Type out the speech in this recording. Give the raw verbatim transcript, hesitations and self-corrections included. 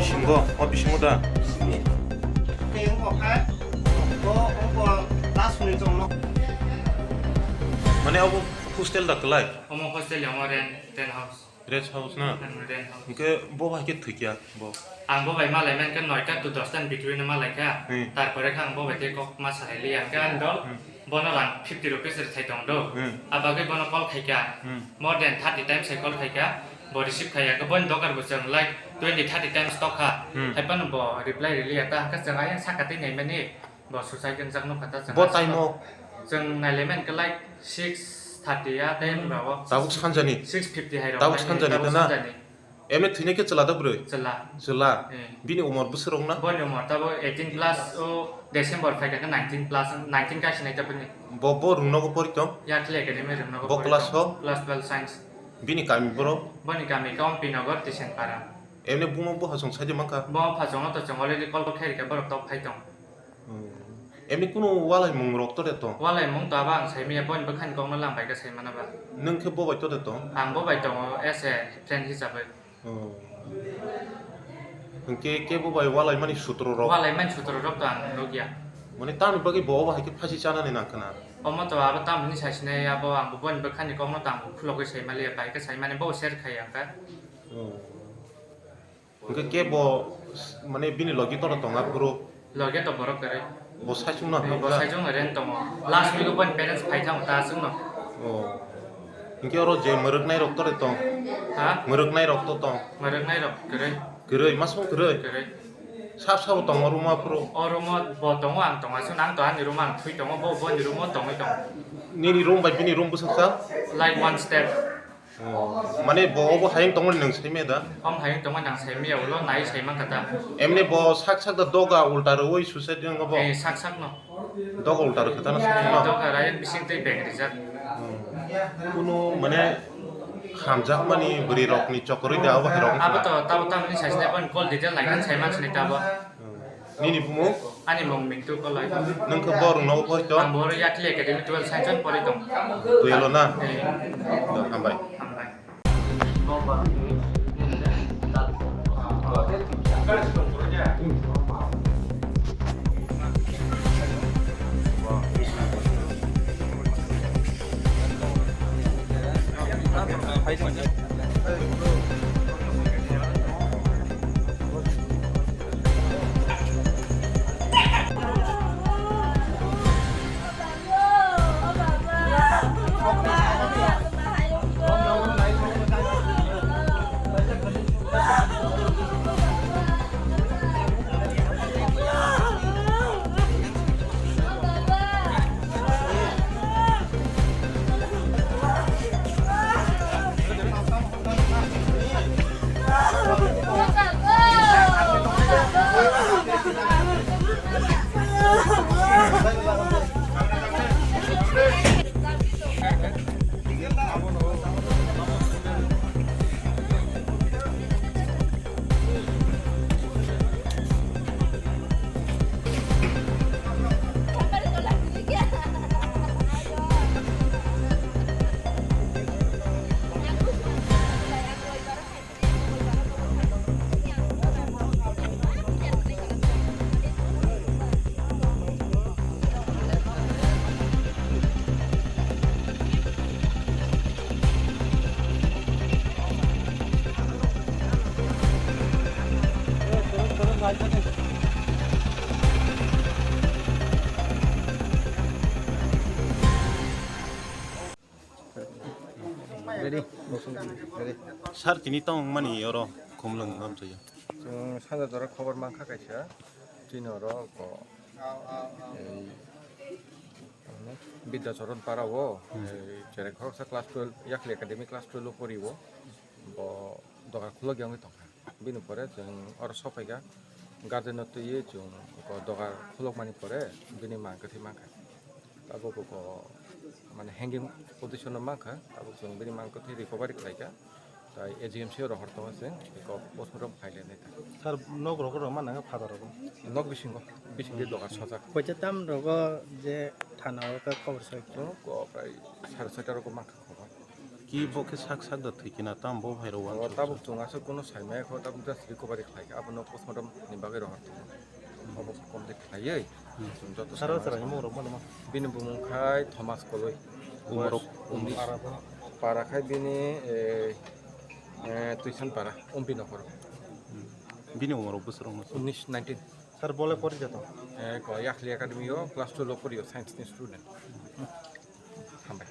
Bisingo, o bisingo da. Tei wngkha, bo wngkha last minute wngno. Mane obo hostel da kwlai? Omo hostel ya, omo rent, rent house. Rest house na? Hmm, rent house. Hwnkhe bo hai khe thwikya bo? Ang bo bai malai mankha noita to dosta ni between no malaikha. Hmm. Tarpore khe ang bo bai tei kok ma salai liya. Hwnkhe ang dol, hmm, bono rang fifty rupees rwthai tong do. Hmm. Abagwi bono call khaikha. Hmm. More than thirty times hai call khaikha. Bo receive khaiya. Khe boni dogar bo chwng like twenty thirty times tokha. Hmm. Hai phano bo reply rwliya. Ta hwnkhe chwng ayang saka tei naimani. Bo suicide wngjak nukha ta chwng. Bo aswk time o? Chwng nailaimani khe like six thirty ya tei wngkha. Tabuk sanjani? Six fifty hai rok. Tabuk sanjani ta na? Tabuk sanjani. Emne thwinai khe chwla da bwrwi? Chwla. Chwla? Eh. Bini umor bwswk rok na? Boni umor tabo eighteen plus o December phaikha khe nineteen plus, nineteen kaisinai ta bini. Bo, bo Rungnogo pori tong? Yakli Academy Rungnogo pori tong. Bo class o? Class twelve science. Bini kami borok? Boni kami khe Ompi Nagar, Tisenpara. Emne buma buha chwng saidi mankha? Bo phachongo to chwng already call khe rikha borok tok phai tong. Hmm. Emni kunu walaimung rok to de tong? Walaimung to abo ang saimanya, boini bwkhani kokno lang bai khe saimano ba. Nwng khe bo bai to de tong? Ang bo bai tongo as a friend hisabai. Hmm. Hwnkhe kebo bai walaimani sutro rok? Walaimani sutro rok to ang nukya. Mane tamni bagwi bo obo hai khe phasi chanani nang khna? Omo to abo tamoni saisinai, abo ang bo boini bwkhani kokno to ang bo khulogwi saimaliya, bai khe saimani bo share khai ang khe. Hmm. Hwnkhe khe bo, mane, bini logi toro tongo aphuru? Logi to borok kwrwi. Bo saichung no hamjak? Bo saichung no rent tongo. Last week o boni parents phai thango ta aswk no. Oh. Hwnkhe oro je mwrwknai rok tore tong? Ha? Mwrwknai rok to tong? Mwrwknai rok kwrwi. Kwrwi, masong kwrwi? Kwrwi. Sab sabo tongo room o aphuru? O room o bo tongo, ang tongo aswk no, ang to ani room o ang thwi tongo, bo boni room o tongwi tongo. Nini room bai bini room bwswk sa? Like one step. Oh, mane bo obo hayung tongmani nwng saimaya da? Om hayung tongmani ang saimaya, ulo nai saimang kha ta. Emne bo sak sak da doga ulta rwui suicide wngkha bo? Eh, sak sak no. Doga ulta rwkha ta na sak no? Doga rayung bising tei beng rijak. Hmm. Kunu mane hamjakmani bwrwi rokni chokrwi da obo hai rok wngkha? Abo to tabo tamni saisne, boni call detail naikhe saimang sini tabo. Hmm. Nini bumung? Ani mung Mintu Koloi. Nwng khe bo rwngno pori tong? Ang bo oro Yakli Academy twelve science o pori tong. Twelve o na? Eh. Do, hambai. Hambai. Ready? Ready? Sir, tini tong mani oro khumlwng hamsaya. Chwng sanja jora khobor mankha kaisa, chini oro ko, ei, Bidya Charan para o, hmm, ei, chereng khoroksa class twelve, Yakli Academy class twelve o pori o, bo doga khulok ya wngwi tongkha. Bini pore chwng oro sokphaikha, guardian no twiwi chwng ko dogar khulokmani pore bini mang kwthwi mankha. Tabuk ko mane hanging position no mankha, tabuk chwng bini mang kwthwi recovery khlaikha. Tai A G M C o rohor tongo chwng, eko postmortem khailai naikha. Sir, nok rok rw mana khe father rok? Nok bisingo, bisingtwi dogar sojak. Koita tam rogo je thana o khe khobor soi? Chwng ko prai sare soita rogo mankha khobor. Ki bo khe sak sak da thwi kina, tam bo phai rok O wansuk tabuk chwng aswk kunu sai maya kho, tabuk just recovery khlai kha, abono postmortem ni bagwi rohor tongo. Obo complete khlaiwi chwng joto Saro sai sara mano. Imung rok mano ma? Bini bumung khai Thomas Koloi. Umrok Bos unis. Para khai bini, eh, eh, Tuisan Para, Umpi Nokhoro. Bini umrok bwswk rok no? Unis, nineteen. Sir, bole pori jato? Eh, ko Yakhli Academy o class two lo pori o, science ni student.